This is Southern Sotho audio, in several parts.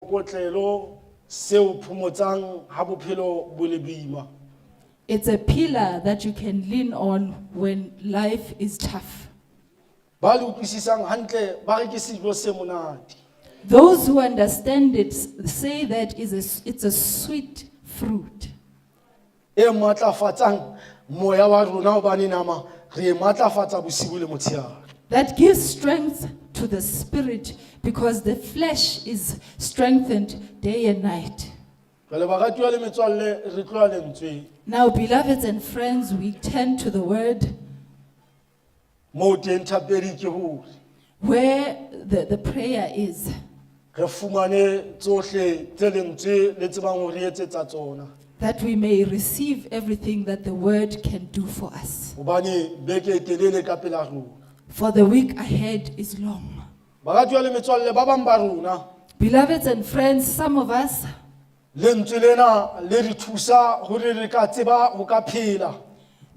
Seikokotlelo seo phomotsang ha bophelo bo le boima. It's a pillar that you can lean on when life is tough. Ba le utlwisisang hantle ba re ke sejo se monate. Those who understand it say that it's a sweet fruit E matlafatsang moya wa rona hobane nama re e matlafatsa bosiu le motshehare. That gives strength to the spirit because the flesh is strengthened day and night. Jwale baratuwa le metswalle re tloha lentsweng. Now, beloveds and friends, we turn to the word Moo teng thapedi ke hore where the prayer is, re fumane tsohle tse lentswe le tsebang ho re etsetsa tsona. That we may receive everything that the word can do for us. Hobane beke e telele ka pela rona. For the week ahead is long. Baratuwa le metswalle ba bang ba rona Beloveds and friends, some of us, lentswe lena le re thusa hore re ka tseba ho ka phela.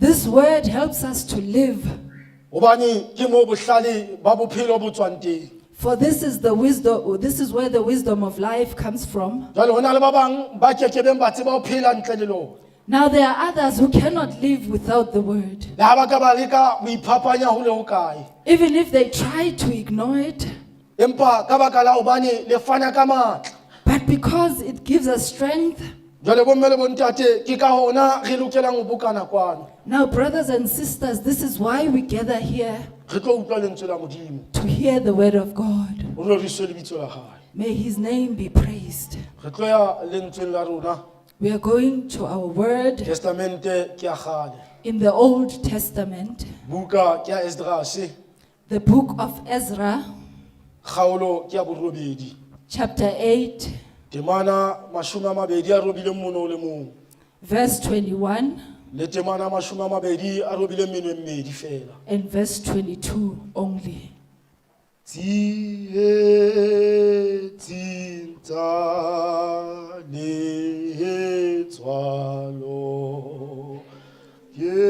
This word helps us to live. Hobane ke moo bohlale ba bophelo bo tswang teng. For this is the wisdom, this is where the wisdom of life comes from. Jwale ho na le ba bang ba kekebeng ba tseba ho phela ntle le lona. Now there are others who cannot live without the word. Le ha ba ka ba leka ho iphapanya ho le hokae. Even if they try to ignore it, Empa ka baka la hobane le fana ka matla. But because it gives us strength. Jwale bomme le bontate ke ka hona re lokelang ho bokana kwano. Now, brothers and sisters, this is why we gather here Re tlo utlwa lentswe la Modimo. To hear the word of God. Ho roriswe lebitso la hae. May his name be praised. Re tlo ya lentsweng la rona. We are going to our word Testamente ke ya kgale. In the Old Testament, Buka ke ya Esdras. The book of Ezra, Kgaolo ke ya borobedi. Chapter 8, Temana mashome a mabedi a robileng mono o le mong. Verse 21 Le temana mashome a mabedi a robileng meno e mmedi fela. And verse 22 only. Tsietsing tsa letswalo ke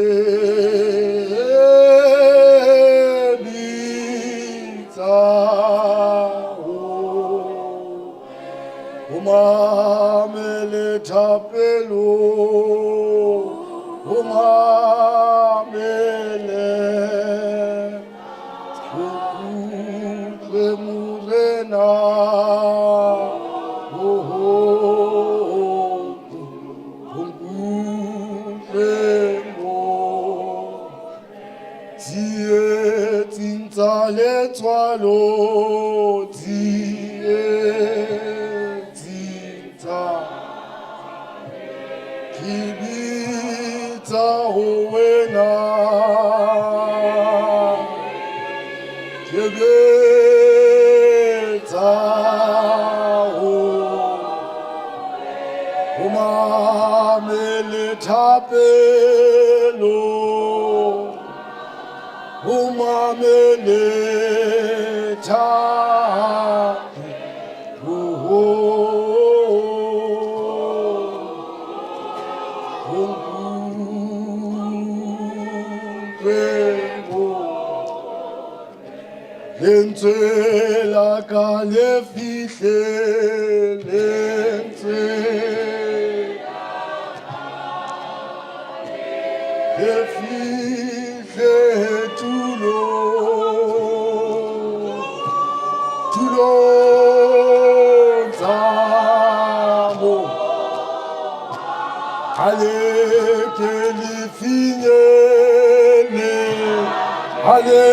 bitsa ho mamele thapelo ho mamele ho utlwe morena ho ho ho nkutlwe mo tsietsing tsa letswalo tsietsing tsa ke bitsa ho wena ke betsa ho ho mamele thapelo ho mamele thapelo ho ho nkutlwe mo lentswe la ka le fihle lentswe le fihle tulo tulo tsa mo ha le ke le finyele ha le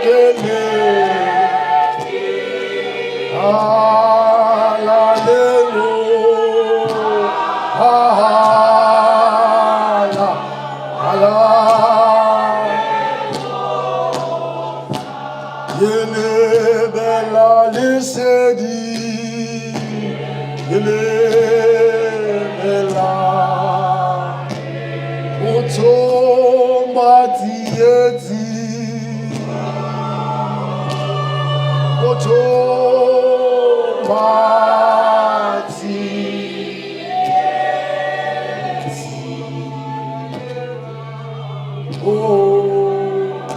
ke le Hallelujah. Hala, hala. Yelebela lesedi, yelebela. Othomba tsietsi, othomba tsietsi. Oh,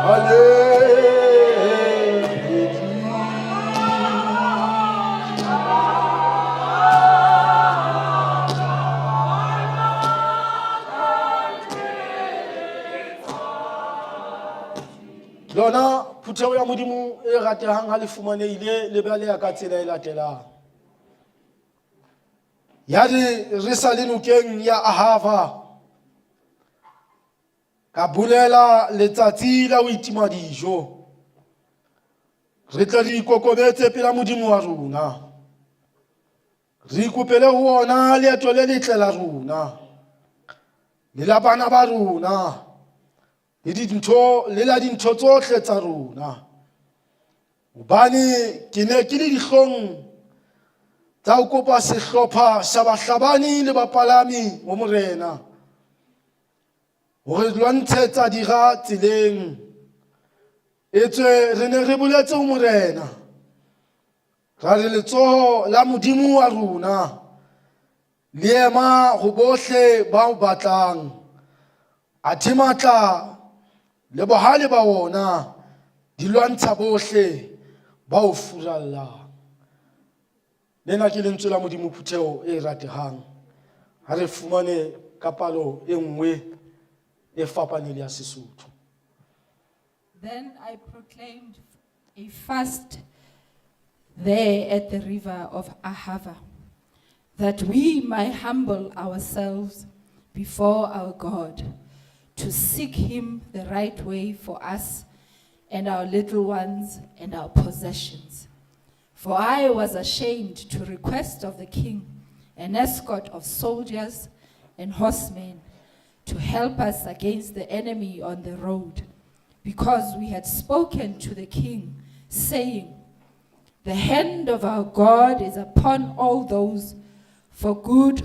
hallelujah. Phutheho ya Modimo e ratehang ha le fumanehile le baleha ka tsela e latelang. Ya re re sa le nokeng ya Ahava ka bolela letsatsi la ho itima dijo. Re tle re ikokobetse pela Modimo wa rona. Re ikopele ho ona leeto le letle la rona. Le la bana ba rona. Le dintho le la dintho tsohle tsa rona. Hobane ke ne ke le dihlong tsa ho kopa sehlopha sa bahlabani le bapalami ho morena hore lwantshetsa dira tseleng. Etswe re ne re boletse ho morena ra re letsoho la Modimo wa rona le ema ho bohle ba o batlang, athe matla le bohale ba wona di lwantsha bohle ba o furallang. Lena ke lentswe la Modimo phutheho e ratehang. Ha re fumane ka palo e nngwe e fapaneng le ya Sesotho. Then I proclaimed a fast there at the river of Ahava, that we might humble ourselves before our God, to seek him the right way for us and our little ones and our possessions. For I was ashamed to request of the king an escort of soldiers and horsemen to help us against the enemy on the road, because we had spoken to the king, saying, The hand of our God is upon all those for good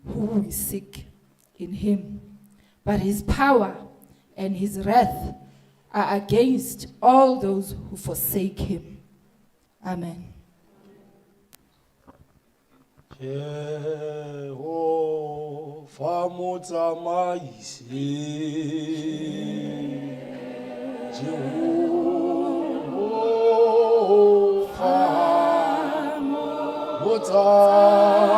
who we seek in him. But his power and his wrath are against all those who forsake him. Amen. Jehova motsamaisi Jehova motsamaisi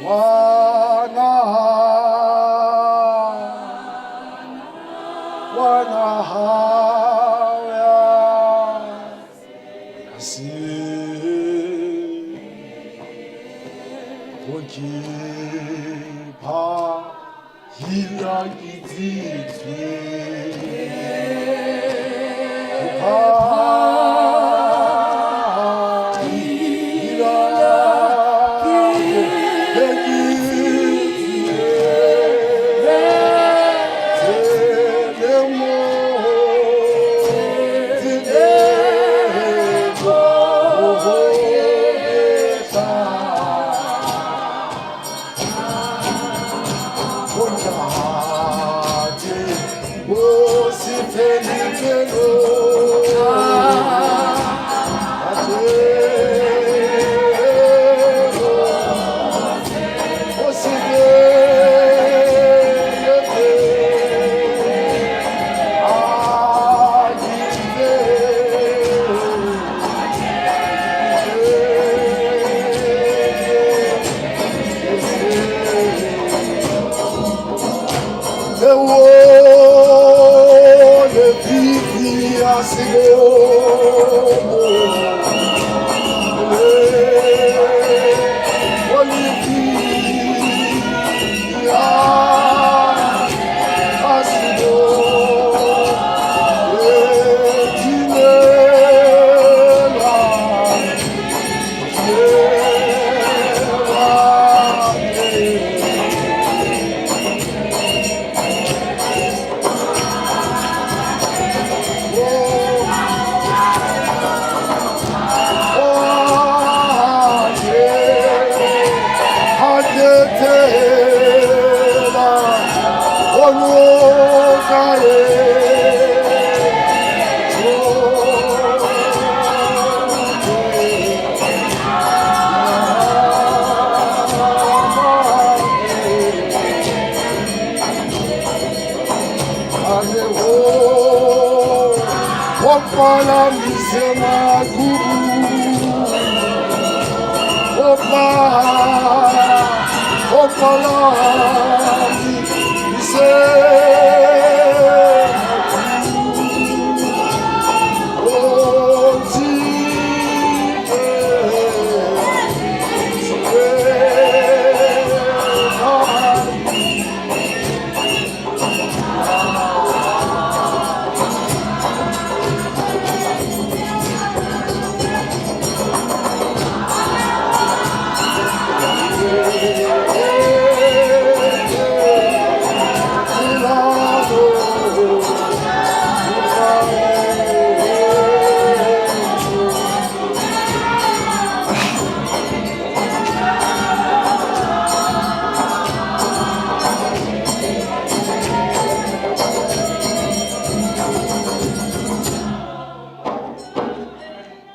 wa naha wa naha ya Kasi go khipha hila ke tsitswe Khipha hila ke tsitswe. Tselemo, tselemo, ho etsa. Bontate, bo se fele pelo. Tate, bo se fele pelo.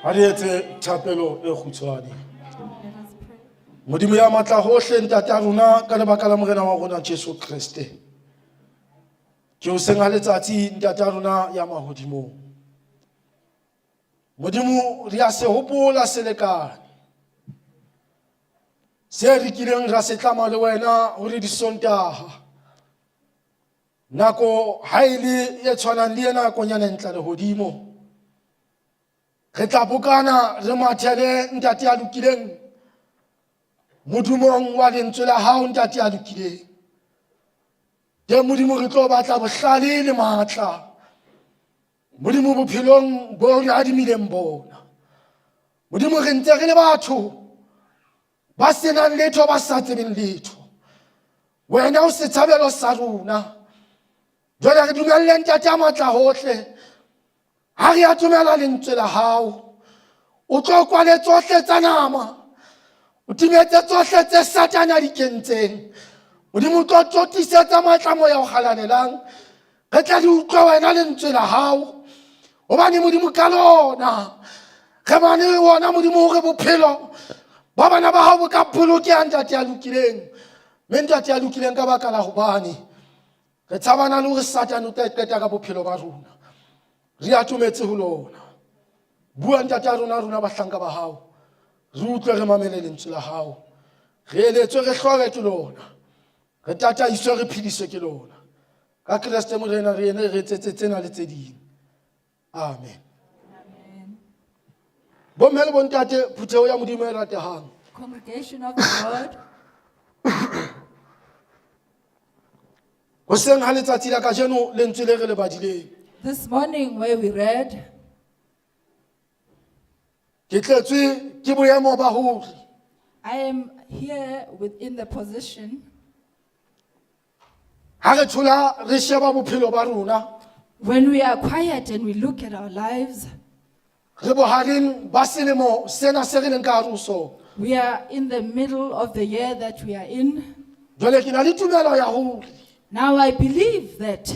Ha re etse thapelo e kgutshwane. Let us pray. Modimo ya matla hohle ntate a rona ka lebaka la morena wa rona Jesu Kreste. Ke o seng ha letsatsi ntate a rona ya mahodimong. Modimo re a se hopola selekane. Se re kileng ra se tlama le wena hore di Sontaha. Nako ha e le e tshwanang le ena konyana e ntla lehodimo. Re tla bokana re mathele ntate ya lokileng modumong wa lentswe la hao ntate ya lokileng. Teng Modimo re tlo batla bohlale le matla. Modimo bophelong bo re adimileng bona. Modimo re ntse re le batho ba senang letho ba sa tsebeng letho. Wena o setshabelo sa rona. Jwale re dumelle ntate ya matla hohle. Ha re atomela lentswe la hao. O tlo kwale tsohle tsa nama. O timetse tsohle tse Satane a di kentseng. Modimo o tlo tsotisetsa matla moya o halalelang. Re tla di utlwa wena lentswe la hao. Hobane Modimo ka lona. Re bane wona Modimo hore bophelo ba bana ba hao bo ka bolokeha ntate ya lokileng. Mme ntate ya lokileng ka baka la hobane re tshabana le hore Satane o tla qeta ka bophelo ba rona. Re atometse ho lona. Bua ntate ya rona rona bahlanka ba hao. Re utlwe re mamele lentswe la hao. Re eletswe re hlore ke lona. Re tataiswe re phediswe ke lona. Ka Kreste Morena re ene re etsetse tsena le tse ding. Amen. Amen. Bomme le bontate phutheho ya Modimo e ratehang. Congregation of the Lord, Hoseng ha letsatsi la kajeno lentswe le re le badileng. this morning where we read, Ke tletswe ke boemo ba hore I am here within the position ha re thola re sheba bophelo ba rona when we are quiet and we look at our lives, re bohareng ba selemo sena se re leng ka hare ho sona. we are in the middle of the year that we are in. Jwale ke na le tumelo ya hore Now I believe that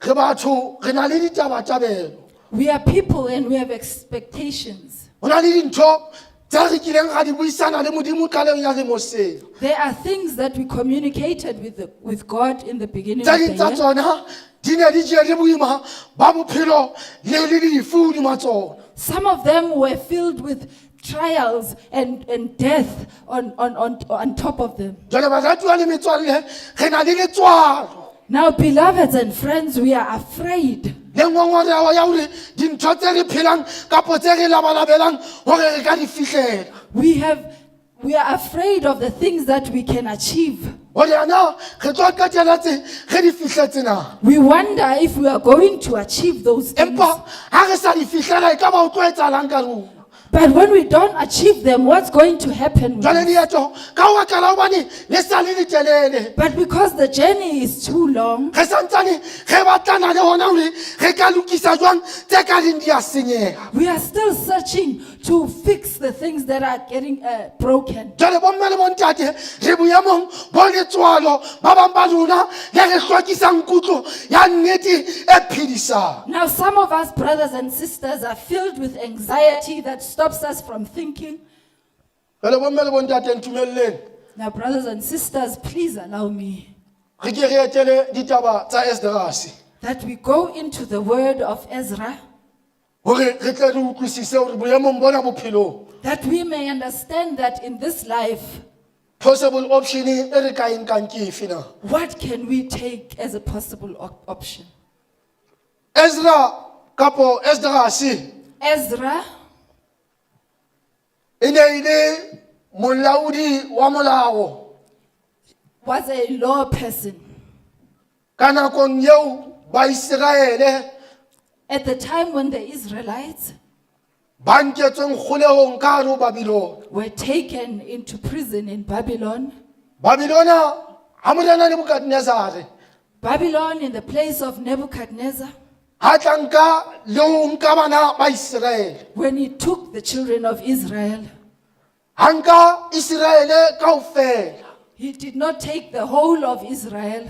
re batho re na le ditabatabelo. we are people and we have expectations. Ho na le dintho tse re kileng ra di buisana le Modimo qalong ya lemo sena. There are things that we communicated with God in the beginning Tse of ding tsa the year. tsona di ne di jere boima ba bophelo le le lefu hodima tsona. Some of them were filled with trials and death on top of them. Jwale baratuwa le metswalle re na le letswalo Now, beloveds and friends, we are afraid le ngongoreho ya hore dintho tse re phelang kapo tse re labalabelang hore re ka di fihlela. We are afraid of the things that we can achieve. Hore ana re tlo qetelletse re di fihletse na. We wonder if we are going to achieve those things. Empa ha re sa di fihlela e ka ba ho tlo etsahalang ka rona. But when we don't achieve them, what's going to happen? With Jwale us? leeto ka ho baka la hobane le sa le letelele. But because the journey is too long, Re santsane re batlana le hona hore re ka lokisa jwang tse ka reng di a senyeha. we are still searching to fix the things that are getting broken. Jwale bomme le bontate re boemong bo letswalo ba bang ba lona le re hlwekisang kutlo ya nnete e phedisang. Now, some of us, brothers and sisters, are filled with anxiety that stops us from thinking. Jwale bomme le bontate ntumelleng Now, brothers and sisters, please allow me re ke re etele ditaba tsa Esdrase that we go into the word of Ezra, hore re tle re utlwisise hore boemong bona bophelong that we may understand that in this life, Possible option e re ka e nkang ke efe na? What can we take as a possible option? Ezra kapo Esdras Ezra e ne e le molaodi wa molao was a law person. ka nakong eo Baiseraele At the time when the Israelites ba nketsweng kgolehong ka hare ho Babylon. were taken into prison in Babylon, Babylona ha morena Nebukadnezare Babylon in the place of Nebuchadnezzar, ha tla nka le ho nka bana ba Iseraele. when he took the children of Israel, Ha nka Iseraele kaofela. he did not take the whole of Israel.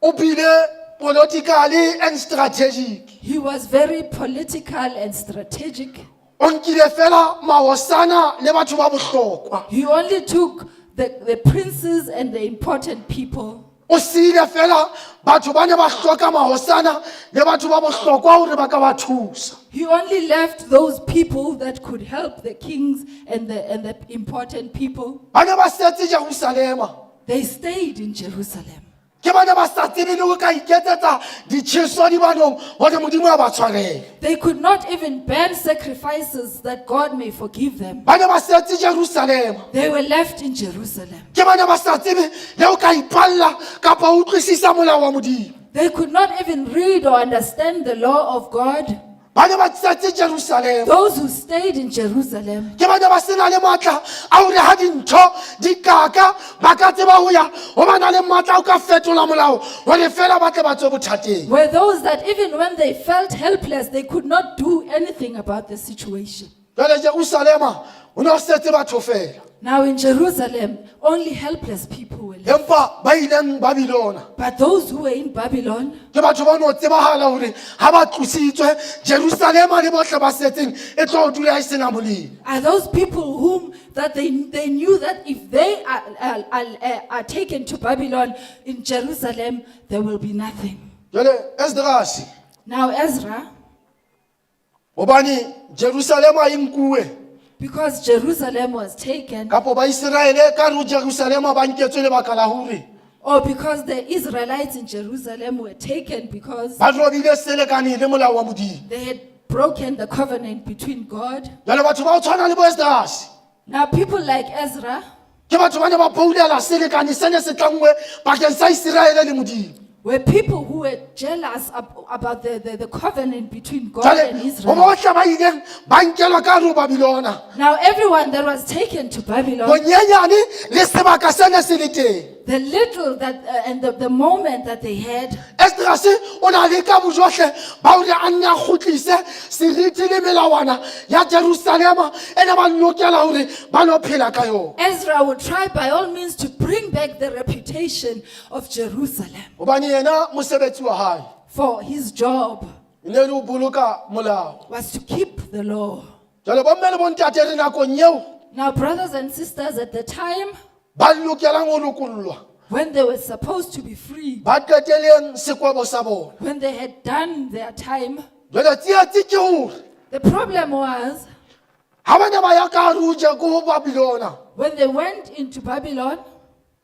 O bile politically and strategic. He was very political and strategic. O nkile fela mahosana le batho ba bohlokwa. He only took the princes and the important people. O siile fela batho ba ne ba hloka mahosana le batho ba bohlokwa hore ba ka ba thusa. He only left those people that could help the kings and the important people. Ba ne ba setse Jerusalema. They stayed in Jerusalem. Ke ba ne ba sa tsebe le ho ka iketsetsa ditjheso dibanong hore Modimo a ba tshwarele. They could not even burn sacrifices that God may forgive them. Ba ne ba setse Jerusalema. They were left in Jerusalem. Ke ba ne ba sa tsebe le ho ka ipalla kapa ho utlwisisa molao wa Modimo. They could not even read or understand the law of God. Ba ne ba setse Jerusalema. Those who stayed in Jerusalem, Ke ba ne ba sena le matla a hore ha dintho di kaka ba ka tseba ho ya ho ba na le matla a ho ka fetola molao hore fela ba tle ba tswe bothateng. were those that even when they felt helpless, they could not do anything about the situation. Jwale Jerusalema ho ne ho setse batho fela. Now in Jerusalem, only helpless people were left. Empa ba ileng Babylona But those who were in Babylon ke batho ba no tsebahala hore ha ba tlositswe Jerusalema le bohle ba setseng e tlo dula e sena molemo. are those people whom that they knew that if they are taken to Babylon, in Jerusalem, there will be nothing. Jwale Esdras Now Ezra, hobane Jerusalema e nkuwe because Jerusalem was taken, kapo ba Iseraele ka hare ho Jerusalema ba nketswe lebaka la hore or because the Israelites in Jerusalem were taken because ba robile selekane le molao wa Modimo. they had broken the covenant between God. Jwale batho ba ho tshwana le bo Esdras Now people like Ezra ke batho ba ne ba boulela selekane se ne se tlangwe pakeng sa Iseraele le Modimo. were people who were jealous about the covenant between God Jwale and ho Israel. bohle ba ileng ba nkelwa ka hare ho Babylona Now everyone that was taken to Babylon, bonyenyane le sebaka se ne se le teng. the little that and the moment that they had, Esdras o na leka bojohle ba hore a nne a kgutlise seriti le melawana ya Jerusalema e ne ba lokela hore ba lo phela ka yona. Ezra would try by all means to bring back the reputation of Jerusalem. Hobane yena mosebetsi wa hae For his job e ne le ho boloka molao. was to keep the law. Jwale bomme le bontate re nakong eo Now, brothers and sisters, at the time ba lokelang ho lokollwa when they were supposed to be free, ba qeteleng sekwebo sa bona. when they had done their time, Jwale tsietsi ke hore the problem was ha ba ne ba ya ka hare ho ko Babylona when they went into Babylon,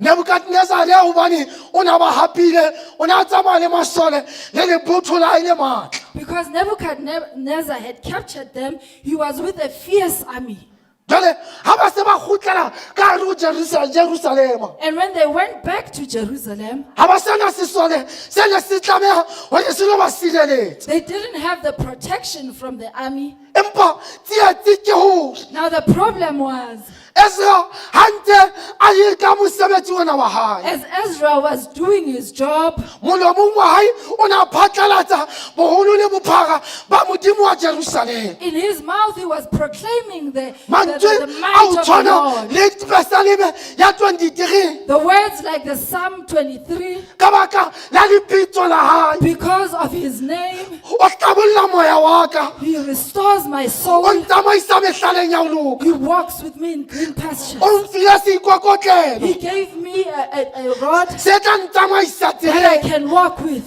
Nebukadnezare hobane o ne a ba hapile o ne a tsamaya le masole le lebotho la hae le matla. because Nebuchadnezzar had captured them, he was with a fierce army. Jwale ha ba se ba kgutlela ka hare ho Jerusalema And when they went back to Jerusalem, ha ba sena sesole se ne se tlameha hore se lo ba sireletsa. they didn't have the protection from the army. Empa tsietsi ke hore Now, the problem was, Ezra ha ntse a ye ka mosebetsi ona wa hae as Ezra was doing his job, molomong wa hae o ne a phatlalatsa boholo le bophara ba Modimo wa Jerusalema. in his mouth he was proclaiming Mantswe the a might ho of the tshwana Lord. le Pesaleme ya 23 The words like the Psalm 23, ka baka la lebitso la hae because of his name, o hlabolla moya wa ka he restores my o soul. ntsamaisa mehlaleng ya ho loka He walks with me in green pastures. o mfile seikokotlelo He gave me a rod se tla ntsamaisa that I tseleng can walk with.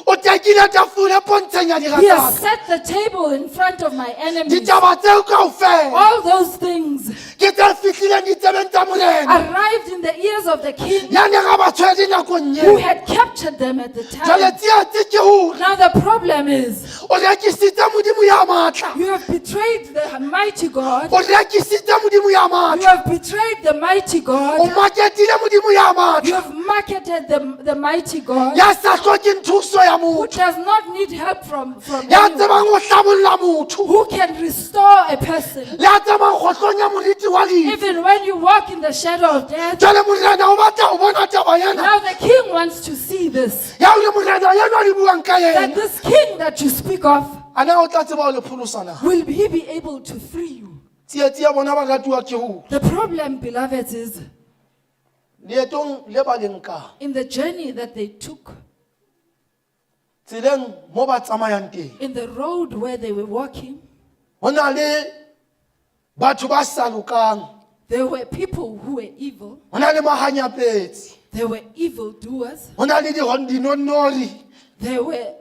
o tekile tafole pontsheng ya dira He has tsaka set the table in front of my enemies. ditaba tseo kaofela All those things di Ke tse fihlileng ditsebeng tsa morena arrived in the ears of the king ya neng a ba tshwere nakong who eo. had captured them at the Jwale time. tsietsi ke hore Now the problem is, o rekisitse Modimo ya matla. you have betrayed the mighty God. O rekisitse Modimo ya You matla. have betrayed the mighty O God. marketile Modimo ya You matla. have marketed the mighty God Ya sa hlokeng thuso ya who motho. does not need help from Ya anyone, tsebang ho hlabolla motho. who can restore a person. Le ya tsebang kgohlong ya moriti wa lefu. Even when you walk in the shadow of death, Jwale morena o batla ho bona taba ena. now the king wants to see this. Ya hore morena enwa le buang ka That yena. this king that you speak of, A na o tla tseba ho le pholosa na? will he be able to free you? Tsietsi ya bona baratuwa ke hore The problem, beloveds, is leetong le ba le nkang, in the journey that they took, tseleng mo ba tsamayang teng, in the road where they were walking, ho na le batho ba sa lokang, there were people who were evil, ho na le mahanyapetsi, there were evil doers, ho na le dinonnori, there were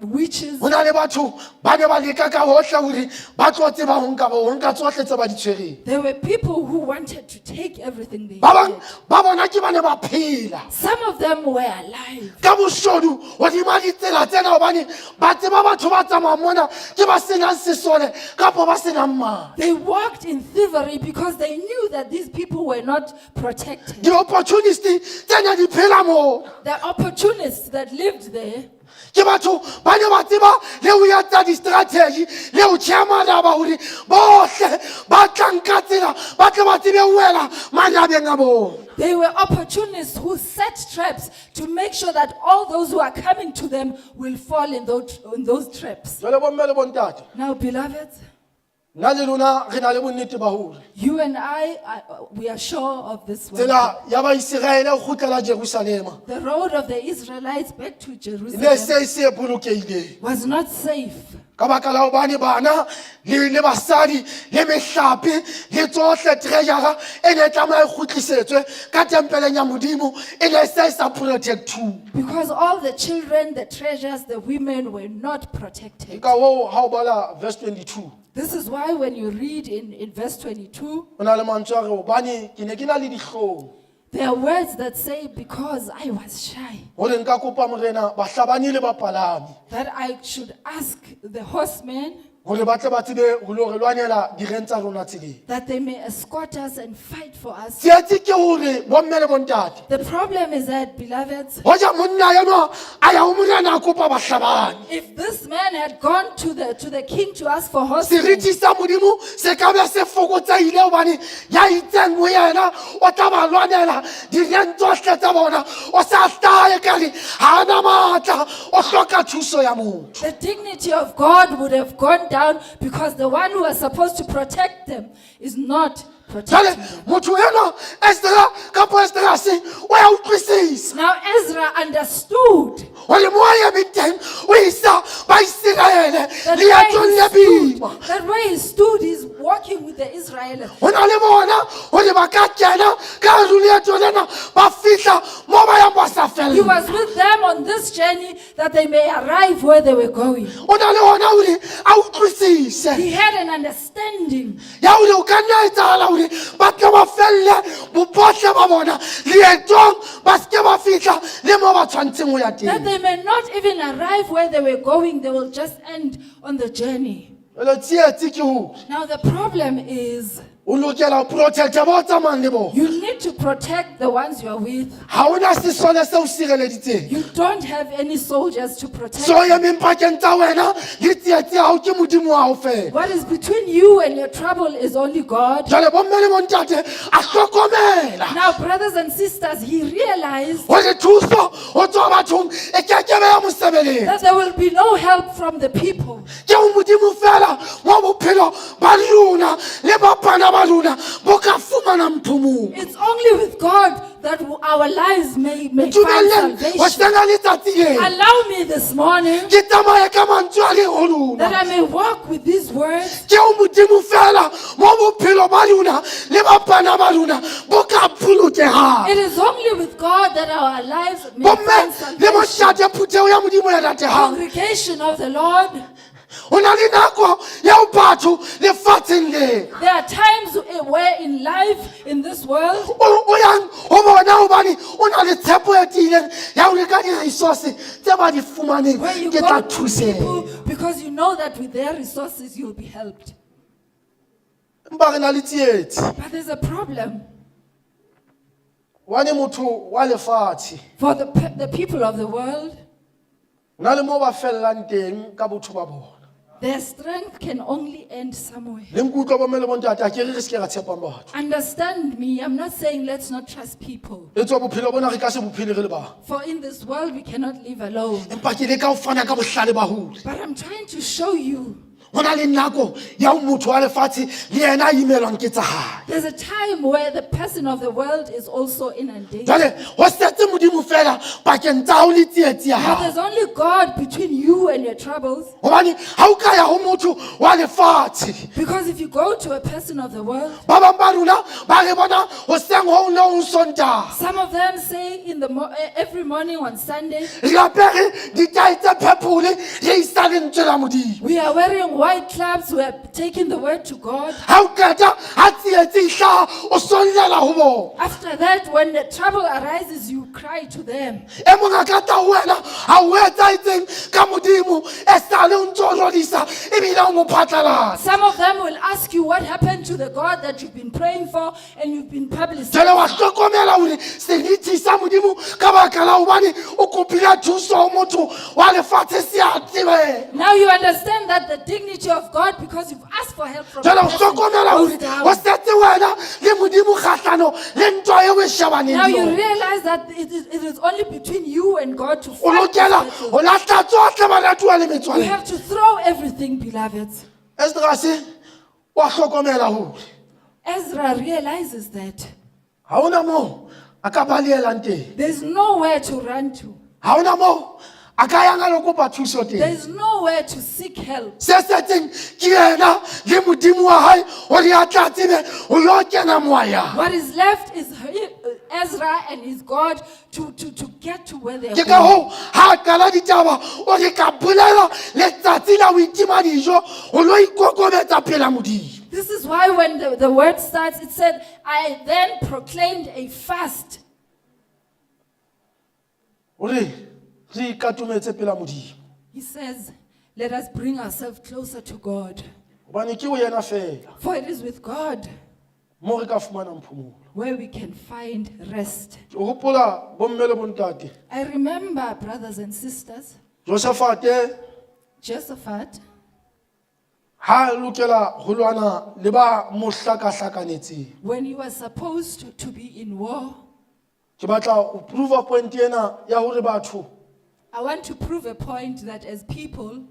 witches, ho na le batho ba ne ba leka ka hohle hore ba tlo tseba ho nka ho nka tsohle tse ba di tshwereng. there were people who wanted to take everything they Ba bang had. ba bona ke ba ne ba phela Some of them were alive. ka boshodu hodima ditsela tsena hobane ba tseba batho ba tsamayang mona ke ba senang sesole kapa ba senang madi. They walked in thievery because they knew that these people were not protected. Di-opportunist tsena di phela mona. The opportunists that lived there, Ke batho ba ne ba tseba le ho etsa di-strategy le ho tjheha maraba hore bohle ba tlang ka tsela ba tle ba tsebe ho wela marabeng a bona. they were opportunists who set traps to make sure that all those who are coming to them will fall in those traps. Jwale bomme le bontate, Now, beloved, nna le lona re na le bonnete ba hore you and I, we are sure of this one. tsela ya Baiseraele ho kgutlela Jerusalema The road of the Israelites back to e ne Jerusalem se e se e bolokehileng was not safe ka baka la hobane bana le basadi le mehlape le tsohle treasure e ne e tlameha e kgutlisetswe ka tempeleng ya Modimo e ne se e sa protectuwe. because all the children, the treasures, the women were not Ke protected. ka hoo ha o bala verse 22 This is why when you read in verse 22, ho na le mantswe a re hobane ke ne ke na le dihlong there are words that say, because I was shy, hore nka kopa morena bahlabani le bapalami that I should ask the horsemen hore ba tle ba tsebe ho lo re lwanela direng tsa rona tseleng. that they may escort us and fight for us. Tsietsi ke hore bomme le bontate, The problem is that, beloveds, hoja monna enwa a ya ho morena a kopa bahlabani, if this man had gone to the king to ask for horsemen, seriti sa Modimo se ka be se fokotsehile hobane ya itseng ho yena o tla ba lwanela direng tsohle tsa bona o sa hlahe kare ha ana matla o hloka thuso ya motho. the dignity of God would have gone down because the one who was supposed to protect them is not Jwale protecting them. motho enwa Ezra kapo Esdrase o ya utlwisisa Now Ezra understood hore mo a emeng teng o isa Baiseraele that leetong le where, he boima. stood, that where he stood, he's walking with the Israelites. Ho na le bona hore ba ka kena ka hare ho leeto lena ba fihla mo ba yang ba sa He fella. was with them on this journey that they may arrive where they were going. O na le hona hore a utlwisise He had an understanding ya hore o ka nna etsahala hore ba tle ba felle bobohle ba bona leetong ba seke ba fihla le mo ba tshwantseng ho ya that teng. they may not even arrive where they were going, they will just end on the journey. Jwale tsietsi ke hore Now, the problem is o lokela ho protecta ba o tsamayang le bona. you need to protect the ones you are with. Ha hona sesole se o sireleditseng. You don't have any soldiers to protect. So emeng pakeng tsa wena le tsietsi ya hao ke Modimo wa hao fela. What is between you and your trouble is only God. Jwale bomme le bontate a hlokomela Now, brothers and sisters, he realized hore thuso ho tswa bathong e kekebe ya mo sebeletsa. that there will be no help from the people. Ke ho Modimo fela mo bophelo ba rona le ba bana ba rona bo ka fumanang phomolo. It's only with God that our lives may find Ntumelleng salvation. hoseng ha letsatsi lena Allow me this morning ke tsamaye ka mantswe a leng ho lona. that I may walk with these words. Ke ho Modimo fela mo bophelo ba rona le ba bana ba rona bo ka bolokehang. It is only with God that our lives may Bomme find le salvation. bontate phutheho ya Modimo e ratehang. Congregation of the Lord, Ho na le nako eo batho lefatsheng lena There are times where in life, in this world, o yang ho bona hobane o na le tshepo e tiileng ya hore ka di-resource tse ba di fumaneng where you ke tla go to thuseha. people because you know that with their resources you'll be helped. Empa re na le tsietsi. But there's a problem Hobane motho wa lefatshe for the people of the world. na le moo ba fellang teng ka botho ba bona. Their strength can only end somewhere. Le nkutlwa bomme le bontate, ha ke re re se ke ra tshepang batho. Understand me, I'm not saying let's not trust people. E tswa bophelo bona re ka se bophele re le bang. For in this world we cannot live alone. Empa ke leka ho fana ka bohlale ba hore But I'm trying to show you ho na le nako ya ho motho wa lefatshe le yena a imelwang ke tsa hae. there's a time where the person of the world is also inundated. Jwale ho setse Modimo fela pakeng tsa hao le tsietsi ya But hao. there's only God between you and your troubles. Hobane ha o ka ya ho motho wa lefatshe, Because if you go to a person of the world, ba bang ba rona ba re bona hoseng hong le hong Sontaha. some of them say in the every morning on Sunday, Re apere ditae tse purple re isa lentswe la Modimo. we are wearing white clubs, we are taking the word to God. Ha o qeta ha tsietsi e hlaha o sollela ho bona. After that, when the trouble arises, you cry to them. E mong a ka tla ho wena ha o etsahetseng ka Modimo e sale o ntso o rodisa ebile o mo phatlalatsa. Some of them will ask you what happened to the God that you've been praying for and you've been publicizing. Jwale wa hlokomela hore seriti sa Modimo ka baka la hobane o kopile thuso ho motho wa lefatshe se a tebela. Now you understand that the dignity of God, because you've asked for help from Jwale a o person, hlokomela goes hore down. ho setse wena le Modimo kgahlano le ntwa eo e shebaneng Now le you yona. realize that it is only between you and God to O fight this lokela battle. ho lahla tsohle baratuwa le You metswalle. have to throw everything, beloved. Esdras wa hlokomela hore Ezra realizes that ha hona moo a ka balehelang teng. there's nowhere to run to. Ha hona moo a ka yang a lo kopa thuso teng. There's nowhere to seek help. Se setseng ke yena le Modimo wa hae hore a tla tsebe ho lo kena moyang. What is left is Ezra and his God to get to where they are Ke ka going. hoo ha a qala ditaba o re ka bolela letsatsi la ho itima dijo ho lo ikokobetsa pela Modimo. This is why when the word starts, it said, I then proclaimed a fast. Hore re ikatometse pela Modimo. He says, let us bring ourselves closer to God. Hobane ke ho yena feela For it is with God moo re ka fumanang phomolo. where we can find rest. Ke hopola bomme le bontate. I remember, brothers and sisters, Josafate Josaphat, ha a lokela ho lwana le ba mo hlakahlakanetseng. when he was supposed to be in war, Ke batla ho prove point ena ya hore batho I want to prove a point that as people,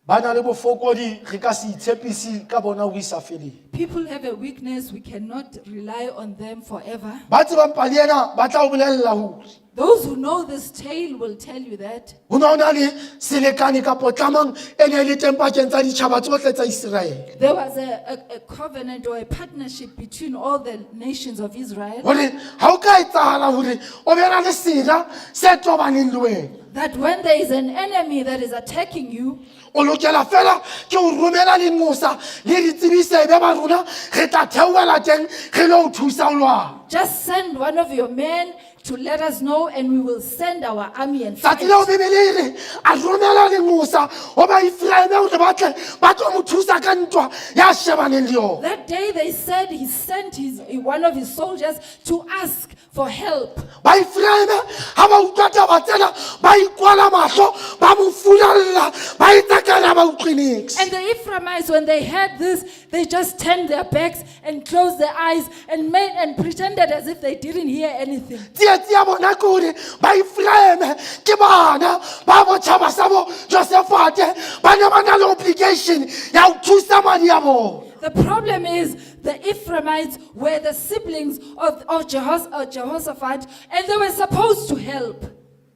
ba na le bofokodi re ka se itshepise ka bona ho isa feleng. people have a weakness, we cannot rely on them forever. Ba tsebang pale ena ba tla o bolella hore Those who know this tale will tell you that ho ne ho na le selekane kapo tlamang e ne e le teng pakeng tsa ditjhaba tsohle tsa Iseraele. there was a covenant or a partnership between all the nations of Israel Hore ha o ka etsahala hore o be na le sera se tobaneng le wena, that when there is an enemy that is attacking you, o lokela fela ke ho romela lenqosa le di tsebise be ba rona re tla theohela teng re lo o thusa ho lwana. just send one of your men to let us know and we will send our army and fight. Tsatsi leo Bibele e re a romela lenqosa ho ba Efraime hore ba tle ba tlo mo thusa ka ntwa ya shebaneng le yona. That day they said he sent one of his soldiers to ask for help. Ba Efraime ha ba utlwa taba tsena ba ikwala mahlo ba mo furalla ba etsa ka ha ba utlwe niks. And the Ephraimites, when they heard this, they just turned their backs and closed their eyes and made and pretended as if they didn't hear anything. Tsietsi ya bona ke hore ba Efraime ke bana ba botjhaba sa bo Josefate ba ne ba na le obligation ya ho thusa madi a bona. The problem is the Ephraimites were the siblings of Jehoshaphat and they were supposed to help,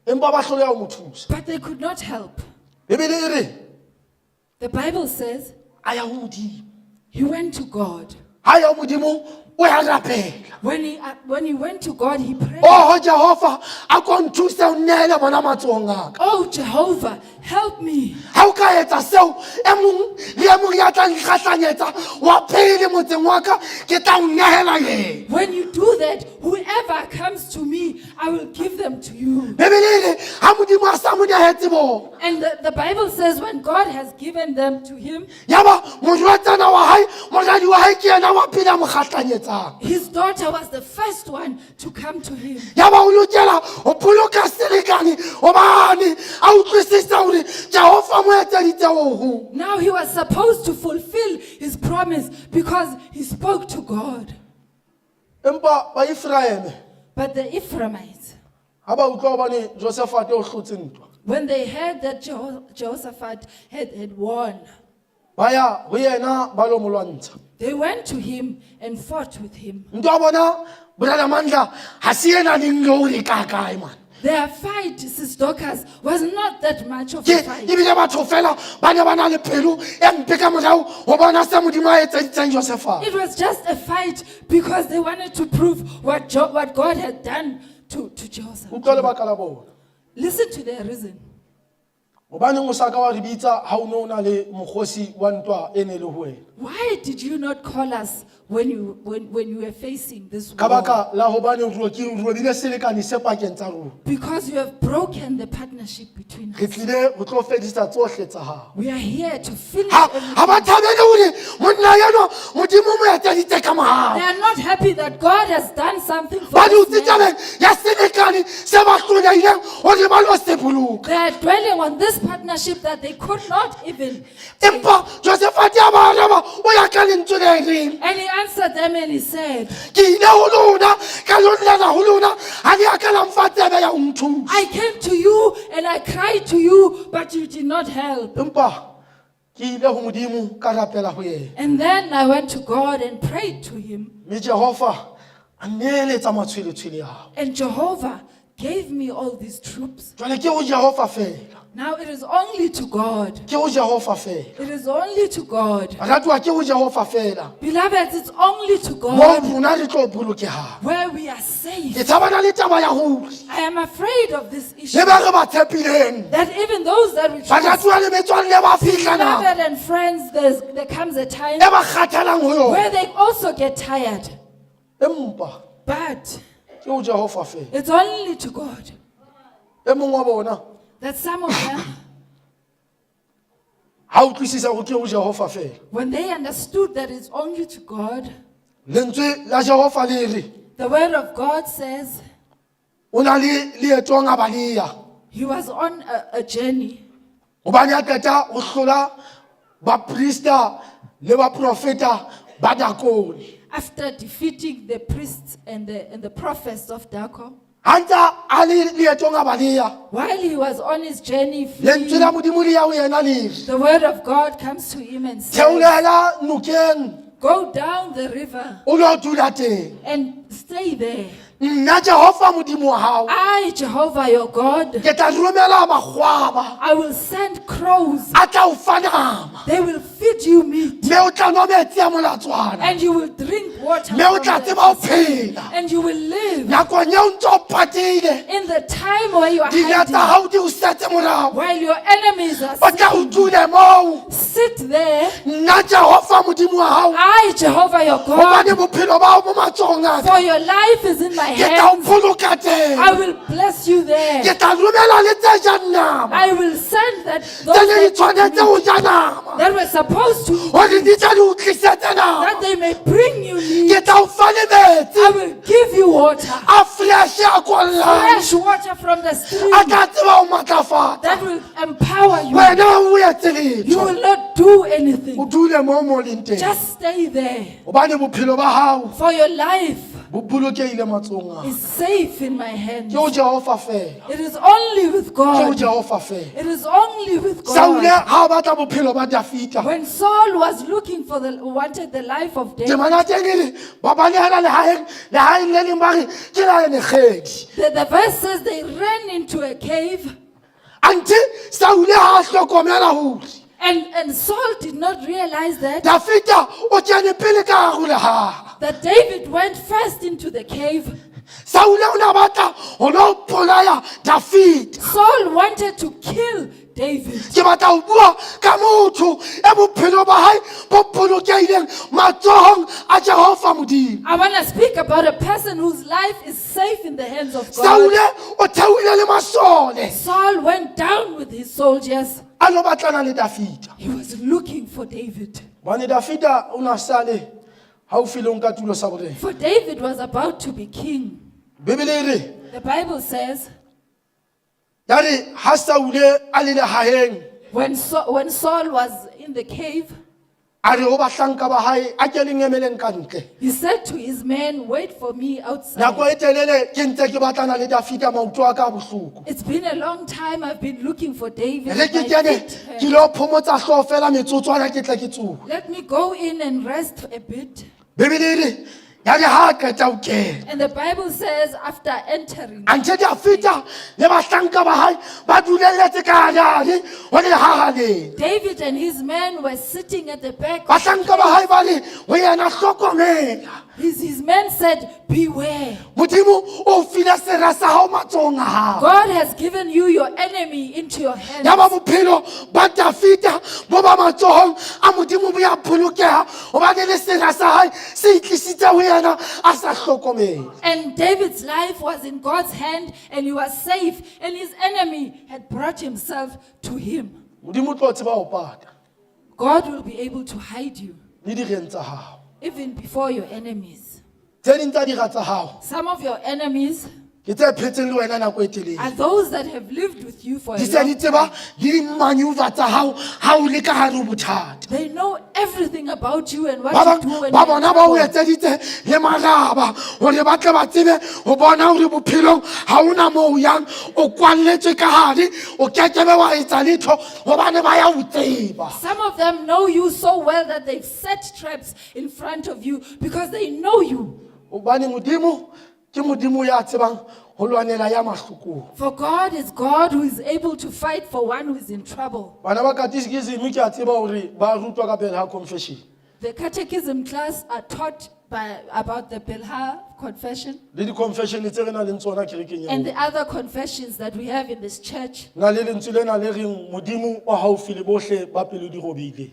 Empa ba hloleha ho mo thusa. but they could not help. Bibele e re The Bible says a ya ho Modimo. he went to God. Ha ya ho Modimo O ya rapela. When he went to God, he prayed. Oho Jehova, a ko nthuse o nneele bona matsohong a ka. Oh, Jehovah, help me. Ha o ka etsa seo, e mong le e mong ya tla nkgahlanyetsa wa pele motseng wa ka, ke tla o nehela yena. When you do that, whoever comes to me, I will give them to you. Bebele e re ha Modimo a sa mo nehetse bona, And the Bible says when God has given them to him, yaba morwetsana wa hae, moradi wa hae ke yena wa pele a mo kgahlanyetsang. His daughter was the first one to come to him. Yaba o lokela ho boloka selekane hobane a utlwisisa hore Jehova mo etseditse ho hong. Now he was supposed to fulfill his promise because he spoke to God. Empa ba Efraime But the Ephraimites, ha ba utlwa hobane Josephat o hlotse ntwa, when they heard that Jehoshaphat had won, ba ya ho yena ba lo mo lwantsha. They went to him and fought with him. Ntwa ya bona, Brother Mandla, ha se ena leng le hore ka kae man. Their fight, Sis Dorcas, was not that much of a Ke fight. ebile batho fela ba ne ba na le pelo e mpe ka morao ho bona se Modimo a etseditseng Josephat. It was just a fight because they wanted to prove what God had done to Joseph. Utlwa lebaka la bona. Listen to their reason. Hobaneng o sa ka wa re bitsa ha o ne o na le mokgosi wa ntwa e ne le ho wena? Why did you not call us when you were facing this Ka war? baka la hobane re robile selekane se pakeng tsa rona. Because you have broken the partnership between Re us. tlile ho tlo fedisa tsohle tsa hao. We are here to finish Ha ha ba everything. thabele hore monna enwa Modimo o mo etseditse ka mohau. They are not happy that God has done something for Ba this dutse man. tabeng ya selekane se ba hlolehileng hore ba lo se boloka. They are dwelling on this partnership that they could not even take. Empa Josephat a ba araba o ya ka lentswe le reng. And he answered them and he said, Ke ile ho lona ka lo llela ho lona ha le a ka la mfa tsebe ya ho nthusa. I came to you and I cried to you, but you did not help. Empa ke ile ho Modimo ka rapela ho yena. And then I went to God and prayed to him. Mme Jehova a nneeletsa matshweletshwele ao. And Jehovah gave me all these troops. Jwale ke ho Jehova fela. Now it is only to God. Ke ho Jehova fela. It is only to God. Baratuwa, ke ho Jehova fela. Beloved, it's only to Moo God rona re tlo bolokehang. where we are safe. Ke tshabana le taba ya hore I am afraid of this issue le ba re ba tshepileng. that even those that we trust, Baratuwa le metswalle ba fihla nako beloved and friends, there comes a time e ba kgathalang ho yona. where they also get tired. Empa But ke ho Jehova fela. it's only to God E mong wa bona that some of them, ha utlwisisa hore ke ho Jehova fela. when they understood that it's only to God, Lentswe la Jehova le re the word of God says o na le leetong a baleya. he was on a journey. Hobane a qeta ho hlola baprista le baprofeta ba Dakone. After defeating the priests and the prophets of Dako, Ha ntse a le leetong a baleya, while he was on his journey, lentswe fleeing, la Modimo le ya ho yena le re, the word of God comes to him and says, theolela nokeng go down the river o lo dula teng. and stay there. Nna Jehova Modimo wa hao, I, Jehovah your God, ke tla romela makgwaba I will send crows. a tla o fa nama, They will feed you meat mme o tla nwa metsi a molatswana, and you will drink water. mme o from tla the tseba ho stream, phela. And you will live Nakong eo ntse o patile, in the time where you are dira tsa hiding, hao di o setse morao, while your enemies are o tla o sitting. dule moo. Sit there. Nna Jehova Modimo wa hao, I, Jehovah your God, hobane bophelo ba hao bo matsohong a ka, for your life is in my ke tla o hands. boloka teng. I will bless you there. Ke tla romela le tse jang nama, I will send that tse those ne di that, tshwanetse ho ja nama, that were supposed to hore di tle di o tlisetse nama. that they may bring you meat. Ke tla o fa le metsi I will give you water, a fresh a kollang, fresh water from the stream a tla tseba ho matlafatsa. that will empower you. Wena o etse You letho, will not do o anything. dule moo mo leng teng, Just stay there, hobane bophelo ba hao for your life bo bolokehile matsohong a. is safe in my hands. Ke ho Jehova fela, It is only with ke ho God. Jehova fela. It is only with Saule God. ha a batla bophelo ba Dafita, When Saul was looking for the wanted the life of David, temana teng e re ba balehela lehaeng, lehaeng le leng ba re ke la lekgedi. the verse says they ran into a cave. Anthe Saule ha a hlokomela hore And Saul did not realize that Dafita o kene pele ka hare ho lehaha. That David went first into the cave. Saule o ne a batla ho lo bolaya Dafita. Saul wanted to kill David. Ke batla ho bua ka motho e bophelo ba hae bo bolokehileng matsohong a Jehova Modimo. I want to speak about a person whose life is safe in the hands of God. Saule o theohile le masole Saul went down with his soldiers. a lo batlana le Dafita. He was looking for David. Hobane Dafita o na sale haufi le ho nka tulo sa borena. For David was about to be king. Bibele e re The Bible says ya re ha Saule a le lehaheng when Saul was in the cave, a re ho bahlanka ba hae a ke le ngemeleng ka ntle. he said to his men, "Wait for me outside." Nako e telele ke ntse ke batlana le Dafita maoto a ka a bohloko. It's been a long time I've been looking for David. Re ke My kene feet hurt. ke lo phomotsa hlooho fela metsotswana ke tle ke tsohe. Let me go in and rest a bit. Bibele e re ya re ha a qeta ho kena And the Bible says, after entering, anthe Dafita le bahlanka ba hae ba dulelletse ka hare ho lehaha lena. David and his men were sitting at the back. Of the Bahlanka ba hae ba re ho yena hlokomela. His men said, "Beware. Modimo o file sera sa hao matsohong a hao. God has given you your enemy into your hands." Yaba bophelo ba Dafita bo ba matsohong a Modimo bo ya bolokeha hobane le sera sa hae se itlisitse ho yena a sa hlokomele. And David's life was in God's hand and he was safe, and his enemy had brought himself to him. Modimo o tlo tseba ho pata God will be able to hide you le direng tsa hao. even before your enemies. Tse ding tsa dira tsa hao Some of your enemies ke tse phetseng le wena nako e telele. are those that have lived with you for a Di se di long tseba time. le di-maneuver tsa hao ha o le ka hare ho bothata. They know everything about you and what Ba you bang do when ba you're in bona ba o trouble. etseditse le maraba hore ba tle ba tsebe ho bona hore bophelong ha hona moo o yang, o kwalletswe ka hare, o kekebe wa etsa letho hobane ba ya o tseba. Some of them know you so well that they've set traps in front of you because they know you. Hobane Modimo ke Modimo ya tsebang ho lwanela ya mahlokong. For God is God who is able to fight for one who is in trouble. Bana ba catechism ke a tseba hore ba rutwa ka pele ha confession. The catechism class are taught about the Bilhah confession Le di-confession tse re nang le tsona kerekeng ya and rona. the other confessions that we have in this church. Na le lentswe lena le reng Modimo o haufi le bohle ba pelo di robehileng.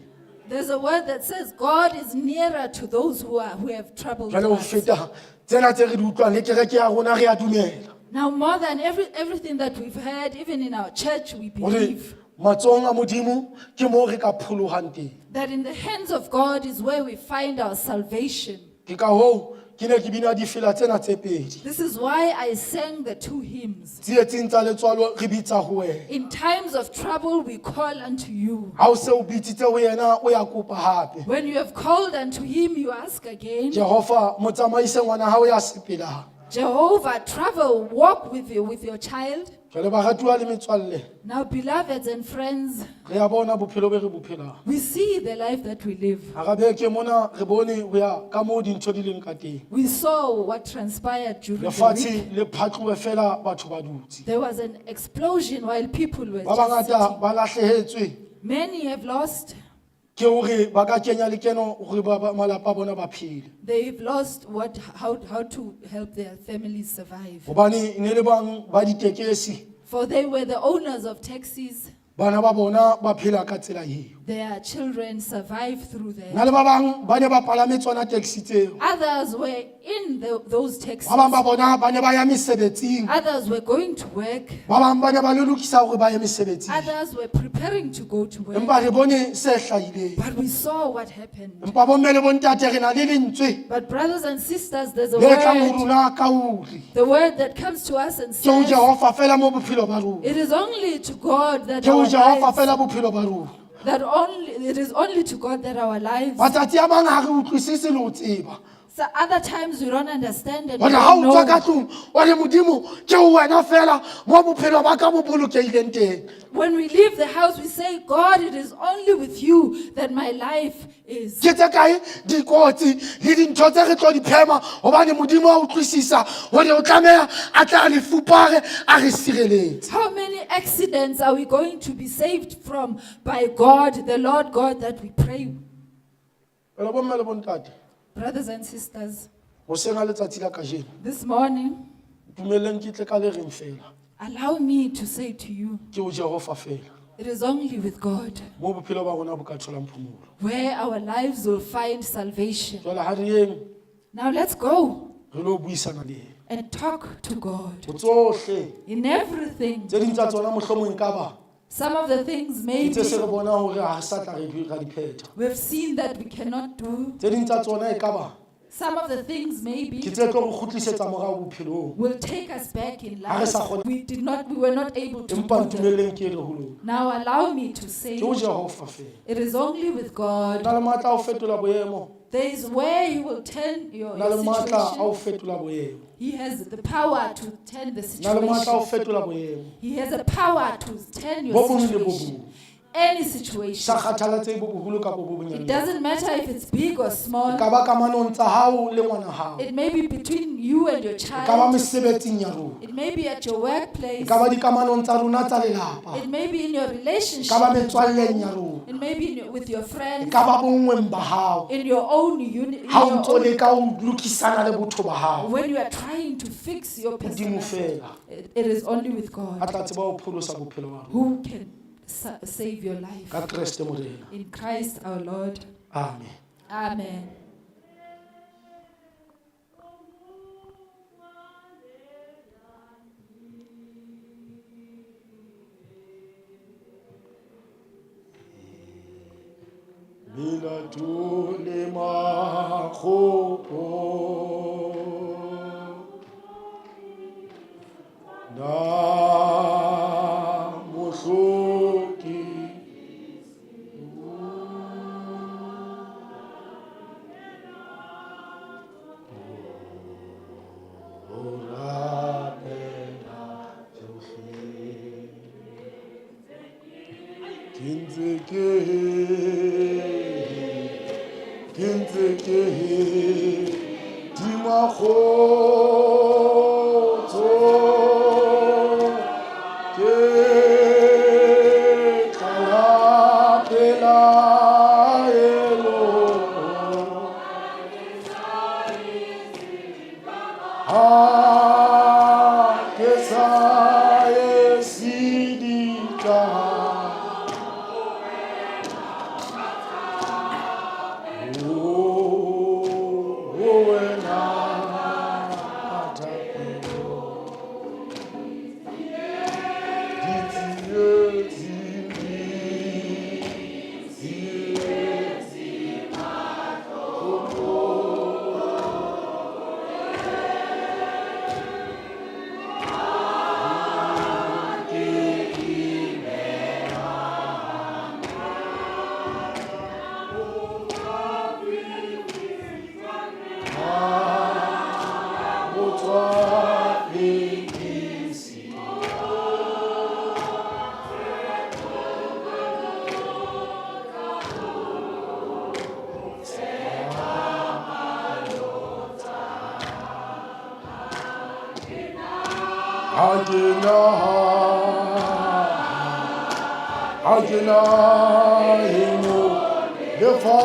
There's a word that says God is nearer to those who have troubled Jwale ho hearts. feta tsena tse re di utlwang le kereke ya rona re a dumela. Now, more than everything that we've heard, even in our church, we Hore believe matsohong a Modimo ke moo re ka pholohang teng. that in the hands of God is where we find our salvation. Ke ka hoo ke ne ke bina difela tsena tse pedi. This is why I sang the two hymns. Tsietsing tsa letswalo re bitsa ho wena. In times of trouble, we call unto you. Ha o se o bitsitse ho yena o ya kopa hape. When you have called unto him, you ask again. Jehova motsamaise ngwana hao ya sepelang. Jehovah, travel, walk with you, with your child. Jwale baratuwa le metswalle Now, beloveds and friends, re a bona bophelo be re bo phelang. we see the life that we live. Hara beke mona re bone ho ya ka moo dintho di leng ka teng. We saw what transpired during the week. Lefatshe le phatlohe fela batho ba dutse. There was an explosion while people were Ba just bangata sitting. ba lahlehetswe Many have lost. ke hore ba ka kenya lekeno hore malapa a bona ba phele. They've lost how to help their families survive. Hobane e ne le bang ba ditekesi For they were the owners of taxis. bana ba bona ba phela ka tsela eo. Their children survived through Na that. le ba bang ba ne ba palame tsona taxi tseo. Others were in those taxis. Ba bang ba bona ba ne ba ya mesebetsing. Others were going to work. Ba bang ba ne ba lo lokisa hore ba ye mesebetsing. Others were preparing to go to work. Empa re bone se hlahileng. But we saw what happened. Empa bomme le bontate re na le lentswe But brothers and sisters, there's a le tlang ho word. rona ka hore The word that comes to us and ke ho says, Jehova fela mo bophelo ba rona. it is only to God that Ke ho our Jehova lives, fela bophelo ba rona. that only it is only to God that our lives. Matsatsi a mang ha re utlwisise le ho tseba. So other times we don't understand and we Hore ha don't o tswa ka know. tlung o re Modimo ke ho wena fela mo bophelo ba ka bo bolokehileng teng. When we leave the house, we say, "God, it is only with you that my life is." Ke tse kae dikotsi le dintho tse re tlo di phema hobane Modimo a utlwisisa hore o tlameha a tla re fupare a re sireletse. How many accidents are we going to be saved from by God, the Lord God that we pray? Jwale bomme le bontate. Brothers and sisters, Hoseng ha letsatsi la kajeno, this morning, dumelleng ke tle ka le reng fela. allow me to say to you, Ke ho Jehova fela. it is only with God Moo bophelo ba rona bo ka tholang phomolo. where our lives will find salvation. Jwale ha re yeng Now let's go re lo buisana le yena. and talk to God. Ho tsohle In everything, tse ding tsa tsona mohlomong e ka ba some of the things ke maybe tse se re bona hore ha re sa tla re di- ra di phetha. we've seen that we cannot do. Tse ding tsa tsona e ka ba Some of the things ke maybe tse tlo re kgutlisetsa morao bophelong. will take us back in Ha re life. sa kgone- We did not, we were not able to Empa do them. ntumelleng ke re ho lona. Now allow me to say, Ke ho Jehova fela. it is only with O God. na le matla a ho fetola boemo. There is where you will turn O na your le matla a ho situation. fetola boemo. He has the power to turn the O na le matla a ho situation. fetola boemo. He has the power to turn Bo your bong le bo situation. bong. Any situation. Sa kgathalatsehe bo boholo kapa bo It bonyane. doesn't matter if it's big or E small. ka ba kamanong tsa hao le ngwana hao. It may be between you and your E ka ba child. mesebetsing ya rona. It may be at your E workplace. ka ba dikamanong tsa rona tsa lelapa. It may be in your E relationship. ka ba metswalleng ya rona. It may be with your E friends. ka ba bonngweng ba hao. In your own unit. Ha o ntso leka ho lokisana le botho ba hao. When you are trying to fix your Modimo personality, fela it is only with a God tla tseba ho pholosa bophelo ba rona. who can save your life. Ka Kreste Morena. In Christ our Lord. Amen. Amen. Melato le makgopo na mohloki o rapela tsohle. Ke ntse ke ke ntse ke tima kgotso ke tlala pelaelo. Ha ke sa ye sedika. Oh, wena thapelo. Ditsietsi di tsietsi. Motswaledi. Ha ke na ha ke na eno lefatshe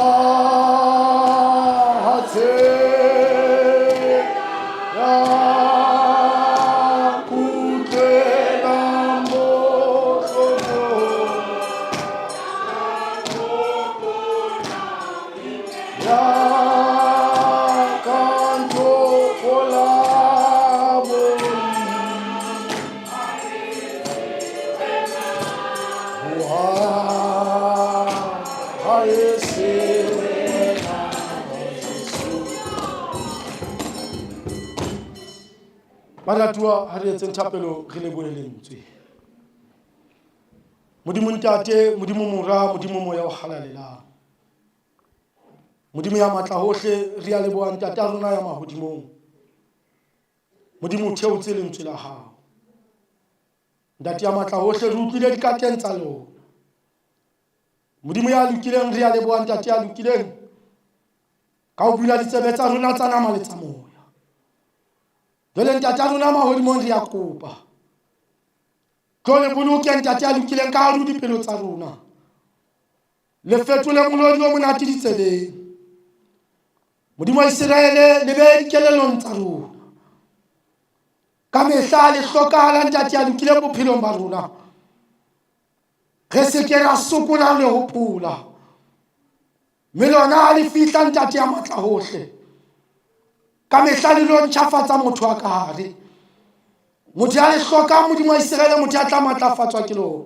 ya kutlwelang bohloko. Ya ka ntopola Baratuwa ha re etseng thapelo re lebohe lentswe. Modimo Ntate, Modimo Mora, Modimo Moya o halalelang. Modimo ya matla hohle, re a leboha Ntate a rona ya mahodimong. Modimo o theotse lentswe la hao. Ntate ya matla hohle, re utlwile dikateng tsa lona. Modimo ya lokileng, re a leboha Ntate ya lokileng. Ka ho bula ditsebe tsa rona tsa nama le tsa moya. Jwale Ntate a rona mahodimong re a kopa. Tlo le boloke Ntate ya lokileng ka hare ho dipelo tsa rona. Le fetole molodi o monate ditsebeng. Modimo wa Iseraele le be dikelellong tsa rona. Ka mehla le hlokahala ntate ya lokileng bophelong ba rona. Re se ke ra sokola le hopola. Mme lona ha le fihla ntate ya matla hohle. Ka mehla le lo ntjhafatsa motho wa ka hare. Motho ya le hlokang Modimo wa Iseraele motho ya tla matlafatswa ke lona.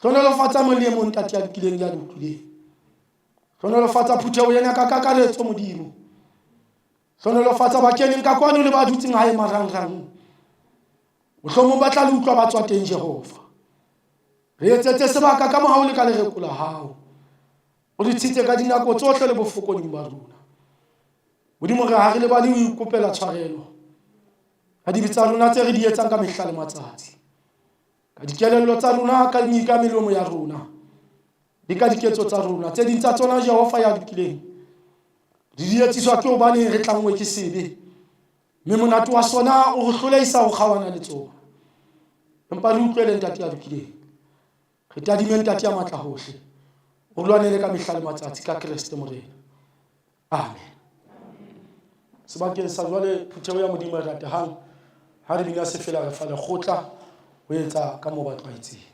Hlohonolofatsa mong le e mong ntate ya lokileng ya lokileng. Hlohonolofatsa phutheho ena ka kakaretso Modimo. Hlohonolofatsa ba keneng ka kwano le ba dutseng hae marangrang. Mohlomong ba tla le utlwa ba tswa teng Jehova. Re etsetse sebaka ka mohau le ka lereko la hao. O re tshitse ka dinako tsohle le bofokoding ba rona. Modimo re ha re lebale ho ikopela tshwarelo ka dibe tsa rona tse re di etsang ka mehla le matsatsi. Ka dikelello tsa rona, ka ka melomo ya rona, le ka diketso tsa rona. Tse ding tsa tsona Jehova ya lokileng re di etsiswa ke hobane re tlanngwe ke sebe, mme monate wa sona o re hloleisa ho kgaohana le tsona. Empa re utlwele Ntate ya lokileng, re tadime Ntate ya matla hohle, o lwanele ka mehla le matsatsi ka Kreste Morena. Amen. Sebakeng sa jwale phutheho ya Modimo e ratehang, ha re bina sefela re fa lekgotla ho etsa ka moo ba tlwaetseng.